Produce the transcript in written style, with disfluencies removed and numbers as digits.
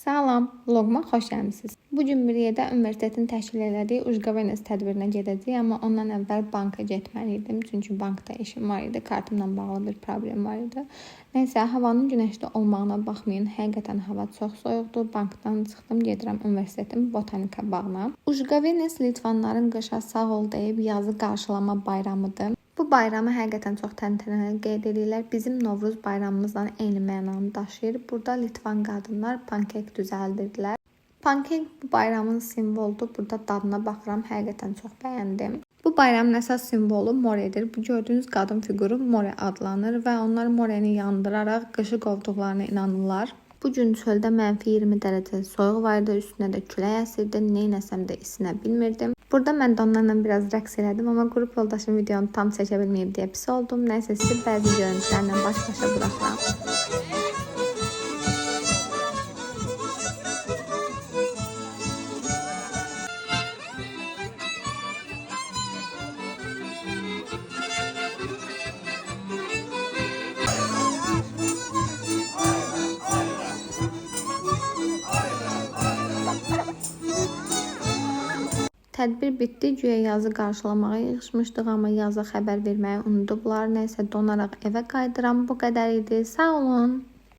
Salam, vloquma xoş gəlmisiniz. Bu gün Miriyedə universitetin təşkil elədiyi Ujgavenes tədbirinə gedəcəyik, amma ondan əvvəl banka getməli idim. Çünki bankda işim var idi, kartımla bağlı bir problem var idi. Nəysə, havanın günəşli olmağına baxmayın, həqiqətən hava çox soyuqdur. Bankdan çıxdım, gedirəm universitetin botanika bağına. Ujgavenes Litvanların qışa sağ ol deyib yazı qarşılama bayramıdır. Bu bayramı həqiqətən çox təntənəli qeyd edirlər. Bizim Novruz bayramımızla eyni mənanı daşıyır. Burada Litvan qadınlar pankek düzəldirdilər. Pankek bu bayramın simvoludur. Burada dadına baxıram, həqiqətən çox bəyəndim. Bu bayramın əsas simvolu Moredir. Bu gördüyünüz qadın fiquru More adlanır və onlar Moreni yandıraraq qışı qovduqlarına inanırlar. Bu gün çöldə -20 dərəcə soyuq var idi, üstünə də külək əsirdi. Neynəsəm də isinə bilmirdim. Burada mən də onlarla biraz rəqs elədim, amma qrup yoldaşım videonu tam çəkə bilməyib deyə pis oldum. Nəysə, sizi bəzi görüntülərlə baş-başa buraxıram. Tədbir bitdi, güya yazı qarşılamağa yığışmışdıq, amma yaza xəbər verməyi unudublar. Nəysə, donaraq evə qayıdıram. Bu qədər idi. Sağ olun.